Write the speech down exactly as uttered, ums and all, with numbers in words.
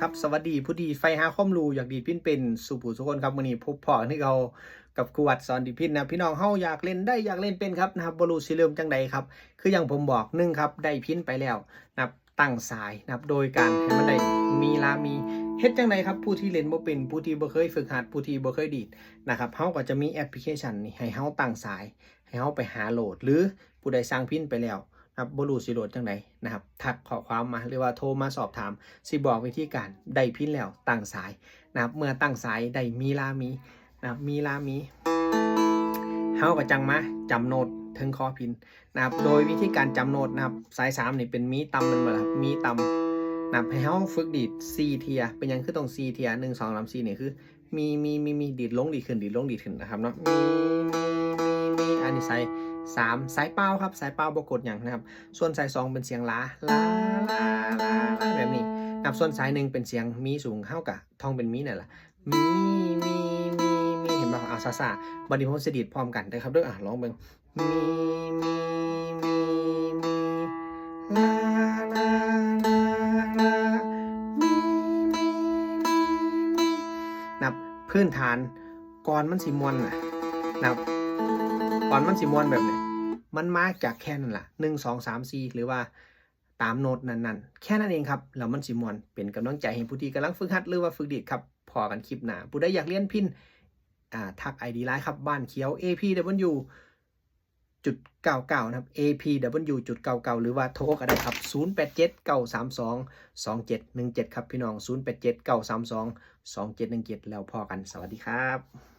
ครับ สวัสดีผู้ที่ใฝ่หาความรู้ อยากดีดพิณเป็นสู่ผู้สู่คนครับ มื้อนี้พบพ้อกันคือเก่ากับครูวัดสอนดีดพิณนะ พี่น้องเฮาอยากเล่นได้อยากเล่นเป็นครับนะครับ บ่ฮู้สิเริ่มจั่งใดครับ คืออย่างผมบอก หนึ่งครับ ได้พิณไปแล้วนะครับ ตั้งสายนะครับ โดยการให้มันได้มีลามี เฮ็ดจั่งใดครับ ผู้ที่เล่นบ่เป็น ผู้ที่บ่เคยฝึกหัด ผู้ที่บ่เคยดีดนะครับ เฮาก็จะมีแอปพลิเคชันนี่ให้เฮาตั้งสาย ให้เฮาไปหาโหลด หรือผู้ใดสั่งพิณไปแล้วนะครับ บ่ฮู้สิโหลดจั่งใดนะครับ ทักข้อความมา หรือว่าโทรมาสอบถาม สิบอกวิธีการได้พิณแล้วตั้งสายนะครับ เมื่อตั้งสายได้มีลามีนะครับ มีลามี เฮาก็จั่งมาจ๋ำโน้ตเทิงคอพิณนะครับ โดยวิธีการจ๋ำโน้ตนะครับ สายสามนี่เป็นมีต่ำแม่นบ่ล่ะครับ มีต่ำนะครับ ให้เฮาฝึกดีดสี่เทื่อ เป็นหยังคือต้องสี่เทื่อ หนึ่ง สอง สาม สี่ นี่คือ มี มี มี มี ดีดลงดีดขึ้น ดีดลงดีดขึ้นนะครับเนาะ มี มี มี มี อันนี้สายสาม สายเปล่าครับ สายเปล่าบ่กดหยังนะครับ ส่วนสายสองเป็นเสียงลา ลา ลา ลา ลา แบบนี้นะครับ ส่วนสายหนึ่งเป็นเสียงมีสูง เฮาก็ท่องเป็นมีนั่นล่ะ มี มี มี มี เห็นบ่ เอาซ่าๆ บัดนี้ผมสิดีดพร้อมกันเด้อครับเด้อ อ่ะ ลองเบิ่ง มี มี มี มี ลา ลา ลา ลา มี มี มี มี นะครับ พื้นฐานก่อนมันสิม่วนน่ะนะครับ ก่อนมันสิม่วนแบบนี้ มันมาจากแค่นั้นล่ะ หนึ่ง สอง สาม สี่ หรือว่าตามโน้ตนั้นๆ แค่นั้นเองครับ แล้วมันสิม่วน เป็นกำลังใจให้ผู้ที่กำลังฝึกหัด หรือว่าฝึกดีดครับ พ้อกันคลิปหน้า ผู้ใดอยากเรียนพิณ อ่า ทัก ไอดี ไลน์ ครับ บ้านเขียว เอพีดับเบิลยูจุดเก้าเก้า นะครับ เอพีดับเบิลยูจุดเก้าเก้า หรือว่าโทรก็ได้ครับ ศูนย์แปดเจ็ด เก้าสามสอง สองเจ็ดหนึ่งเจ็ด ครับพี่น้อง ศูนย์แปดเจ็ด เก้าสามสอง สองเจ็ดหนึ่งเจ็ด แล้วพ้อกัน สวัสดีครับ